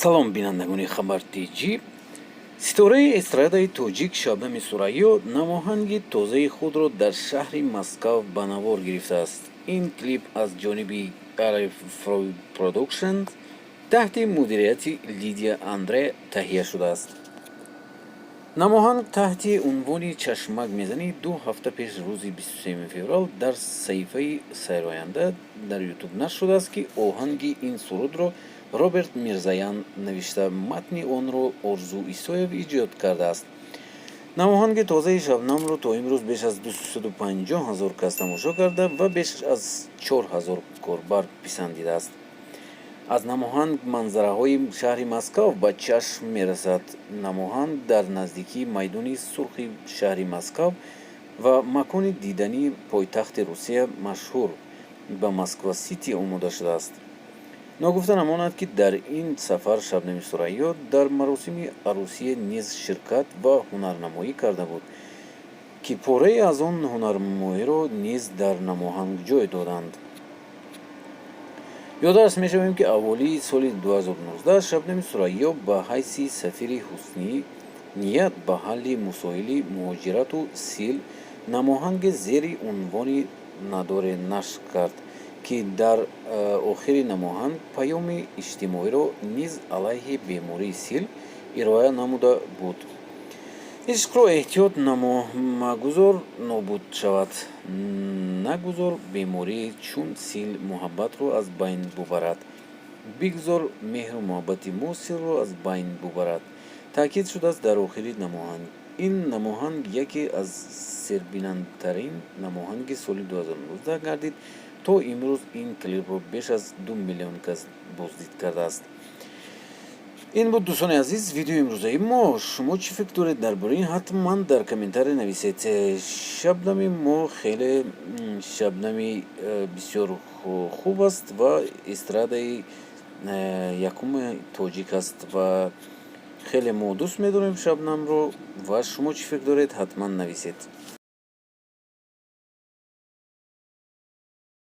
Салом, бинандагони Хабар Тҷ. Ситораи эстрадаи тоҷик Шабнами Сурайё намоҳанги тозаи худро дар шаҳри Москав ба навор гирифтааст. Ин клип аз ҷониби Production таҳти мудирияти Лидия Андре таҳия шудааст. Намоҳанг таҳти унвони «Чашмак мезанӣ» 2 ҳафта пеш, рӯзи 23 феврал, дар саҳифаи сайроянда дар Ютуб нашр шудааст, ки оҳанги ин сурудро Роберт Мирзаян навишта, матни онро Орзу Исоев иҷод кардааст. Намоҳанги тозаи Шабнамро то имрӯз беш аз 250 ҳазор кас тамошо карда ва беш аз 4 ҳазор корбар писандидааст. Аз намоҳанг манзараҳои шаҳри Москав ба чашм мерасад. Намоҳанг дар наздикии майдони Сурхи шаҳри Москав ва макони дидании пойтахти Русия, машҳур ба Москва Сити, омода шудааст. Ногуфта намонад, ки дар ин сафар Шабнами Сурайё дар маросими арӯсие низ ширкат ва ҳунарнамоӣ карда буд, ки порае аз он ҳунарнамоиро низ дар намоҳанг ҷой доданд. Ёдрас мешавем, ки аввалии соли 2019 Шабнами Сурайё ба ҳайси сафири ҳусни ният ба ҳалли масоили муҳоҷирату сил намоҳанге зери унвони «Надоре» нашр кард, ки дар охири намоҳанг паёми иҷтимоиро низ алайҳи бемории сил ироа намуда буд: «Ишқро эҳтиёт намо, магузор нобуд шавад, нагузор бемории чун сил муҳаббатро аз байн бубарад, бигзор меҳру муҳаббати мо силро аз байн бубарад», таъкид шудааст дар охири намоҳанг. Ин намоҳанг яке аз сербинандатарин намоҳанги соли 2019 гардид. То имрӯз ин клипро беш аз 2 миллион кас боздид кардааст. Ин буд, дӯстони азиз, видеои имрӯзаи мо. Шумо чӣ фикр доред дар бораи ин? Ҳатман дар комментария нависед. Шабнами мо хеле шабнами бисёр хуб аст ва эстрадаи якуми тоҷик аст ва хеле мо дӯст медорем Шабнамро. Ва шумо чӣ фикр доред, ҳатман нависед.